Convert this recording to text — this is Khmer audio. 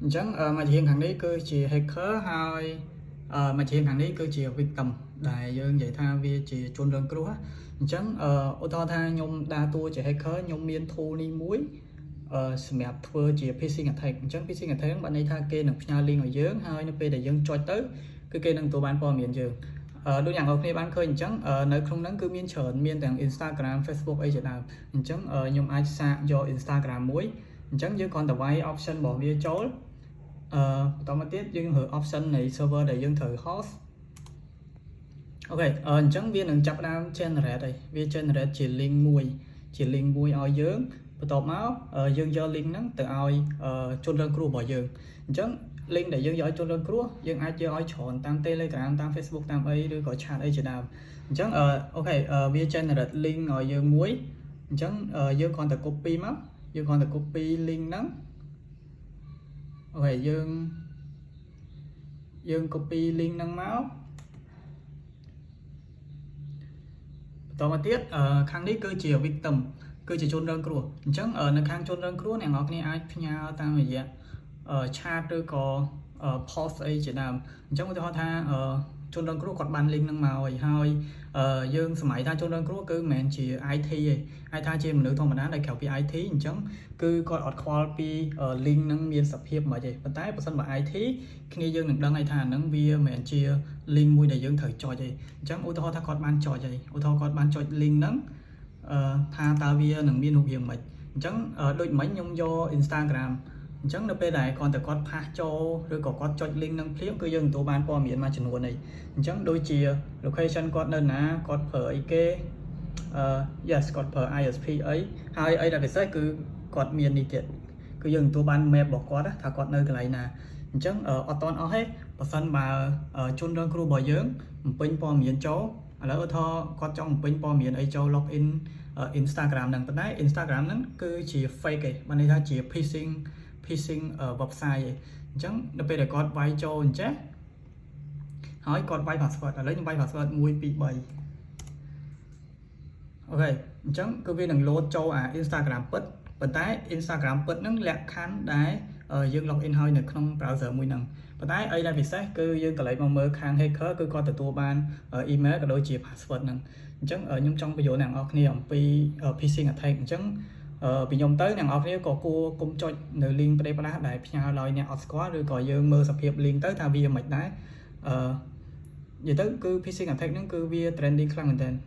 អញ្ចឹងមួយជាងខាងនេះគឺជា hacker ហើយមួយជាងខាងនេះគឺជា victim ដែលយើងនិយាយថាវាជាជនរងគ្រោះអញ្ចឹងឧទាហរណ៍ថាខ្ញុំដើរតួជា hacker ខ្ញុំមាន tool នេះមួយសម្រាប់ធ្វើជា phishing attack។ អញ្ចឹង phishing attack បានន័យថាគេនឹងផ្ញើ link ឲ្យយើងហើយនៅពេលដែលយើងចុចទៅគឺគេនឹងទទួលបានព័ត៌មានយើងដូចយ៉ាងអ្នកគ្នាបានឃើញអញ្ចឹងនៅក្នុងហ្នឹងគឺមានច្រើនមានទាំង Instagram Facebook អីជាដើមអញ្ចឹងខ្ញុំអាចសាកយក Instagram មួយអញ្ចឹងយើងគ្រាន់តែវាយ option របស់វាចូលបន្តមកទៀតយើងរើ option នៃ server ដែលយើងត្រូវ host។ OK អញ្ចឹងវានឹងចាប់ផ្ដើម generate ហើយវា generate ជា link មួយឲ្យយើងបន្ទាប់មកយើងយក link ហ្នឹងទៅឲ្យជនរងគ្រោះរបស់យើងអញ្ចឹង link ដែលយើងយកឲ្យជនរងគ្រោះយើងអាចយកឲ្យច្រើនតាម Telegram តាម Facebook តាមអីឬក៏ chat អីជាដើមអញ្ចឹង OK វា generate link ឲ្យយើងមួយអញ្ចឹងយើងគ្រាន់តែ copy មកយើងគ្រាន់តែ copy link ហ្នឹង។ OK យើង copy link ហ្នឹងមកបន្តមកទៀតខាងនេះគឺជា victim គឺជាជនរងគ្រោះអញ្ចឹងនៅខាងជនរងគ្រោះអ្នកនរគ្នាអាចផ្ញើតាមរយៈ chat ឬក៏ post អីជាដើមអញ្ចឹងឧទាហរណ៍ថាជនរងគ្រោះគាត់បាន link ហ្នឹងមកហើយហើយយើងសម័យថាជនរងគ្រោះគឺមិនមែនជា IT ទេអាចថាជាមនុស្សធម្មតាដែលក្រៅពី IT អញ្ចឹងគឺគាត់អត់ខ្វល់ពី link ហ្នឹងមានសភាពមិនទេប៉ុន្តែបើសិនបើ IT គ្នាយើងនឹងដឹងហើយថាហ្នឹងវាមិនមែនជា link មួយដែលយើងត្រូវចុចទេអញ្ចឹងឧទាហរណ៍ថាគាត់បានចុចហើយឧទាហរណ៍គាត់បានចុច link ហ្នឹងថាតើវានឹងមានរូបរាងម៉េចអញ្ចឹងដូចមិញខ្ញុំយក Instagram អញ្ចឹងនៅពេលដែលគ្រាន់តែគាត់paste ចូលឬក៏គាត់ចុច link នឹងភ្លាមគឺយើងទទួលបានព័ត៌មានមួយចំនួននេះអញ្ចឹងដូចជា location គាត់នៅណាគាត់ប្រើអីគេyes គាត់ប្រើ ISP អីហើយអីដែលពិសេសគឺគាត់មាននេះទៀតគឺយើងទទួលបាន map របស់គាត់ថាគាត់នៅកន្លែងណាអញ្ចឹងអត់តន់អស់ទេបើសិនបើជនរងគ្រោះរបស់យើងបំពេញព័ត៌មានចូលឥឡូវឧទាហរណ៍គាត់ចង់បំពេញព័ត៌មានអីចូល login Instagram ហ្នឹងប៉ុន្តែ Instagram ហ្នឹងគឺជា fake ឯងបានន័យថាជា phishing website ឯងអញ្ចឹងនៅពេលដែលគាត់វាយចូលអញ្ចេះហើយគាត់វាយ password ឥឡូវខ្ញុំវាយ password 1 2 3។ OK អញ្ចឹងគឺវានឹង load ចូលអា Instagram ពិតប៉ុន្តែ Instagram ពិតហ្នឹងលក្ខខណ្ឌដែលយើង log in ហើយនៅក្នុង browser មួយហ្នឹងប៉ុន្តែអីដែលពិសេសគឺយើងកន្លែងមកមើលខាង hacker គឺគាត់ទទួលបាន email ក៏ដូចជា password ហ្នឹងអញ្ចឹងខ្ញុំចង់បញ្យល់អ្នកនរគ្នាអំពី phishing attack។ អញ្ចឹងពីខ្ញុំទៅអ្នកនរគ្នាក៏គួរគុំចុចនៅ link ផ្ដេសផ្ដាសដែលផ្ញើដោយអ្នកអត់ស្គាល់ឬក៏យើងមើលសភាព link ទៅថាវាមិនដែរ។និយាយទៅគឺ phishing attack ហ្នឹងគឺវា trending ខ្លាំងមែនទែន។